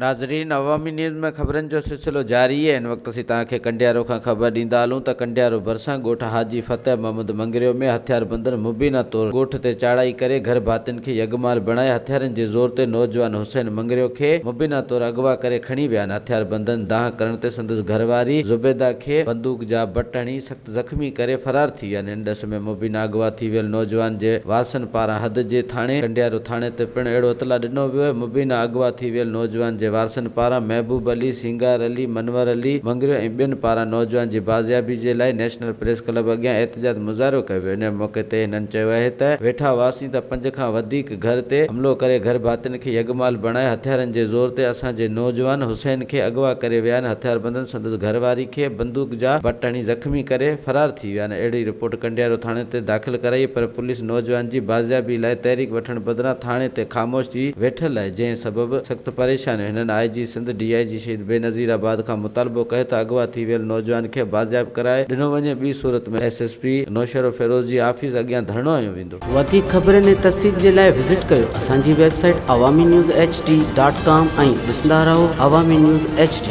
ناظرين عوامي نيوز ۾ خبرن جو سلسلو جاري آهي هن وقت اسين توهان کي ڪنڊيارو کان خبر ڏيندا هلون ته ڪنڊيارو ڀرسان ڳوٺ حاجي فتح محمد مڱريو ۾ هٿياربندن مبينا طور ڳوٺ تي چاڙهائي ڪري گهر ڀاتين کي يغمال بڻائي هٿيارن جي زور تي نوجوان حسين مڱريو کي مبينا طور اغوا ڪري کڻي ويا آهن هٿياربندن دانهن ڪرڻ تي سندس گهرواري زبيده کي بندوق جا بٽ هڻي سخت زخمي ڪري فرار ٿي ويا آهن ان ڏس ۾ مبينا اغوا ٿي ويل نوجوان جي وارثن پاران حد جي ٿاڻي ڪنڊيارو ٿاڻي تي پڻ اهڙو اطلاع ڏنو ويو آهي مبينا اغوا ٿي ويل نوجوان جي وارثن پاران محبوب علي، سينگار علي، منور علي مڱريو ۽ ٻين پاران نوجوان جي بازيابي جي لاء نيشنل پريس ڪلب اڳيان احتجاج مظاهرو ڪيو ويو ان موقعي تي هنن چيو آهي ته ويٺا هئاسين ته پنج کان وڌيڪ گهر تي حملو ڪري گهر ڀاتين کي يغمال بڻائي هٿيارن جي زور تي اسان جي نوجوان حسين کي اغوا ڪري ويا آهن هٿياربندن سندس گهر واري کي بندوق جا بٽ هڻي زخمي ڪري فرار ٿي ويا آهن اهڙي رپورٽ ڪنڊيارو ٿاڻي تي داخل ڪرائي پر پوليس نوجوان جي بازيابي لاء تحريڪ وٺڻ بدران ٿاڻي تي خاموش ٿي ويٺل آهي جنهن سبب سخت پريشان هنن I G Sindh D I G Shaheed Benazirabad کان مطالبو ڪيو ته اغوا ٿي ويل نوجوان کي بازياب ڪرائي ڏنو وڃي ٻي صورت ۾ ايس ايس پي نوشهروفيروز جي آفيس اڳيان ڌرڻو هنيو ويندو. وڌيڪ خبرن ۽ تفصيل جي لاء وزٽ ڪيو اسان جي website Awami news H D dot com ۽ ڏسندا رهو عوامي نيوز ايڇ ڊي.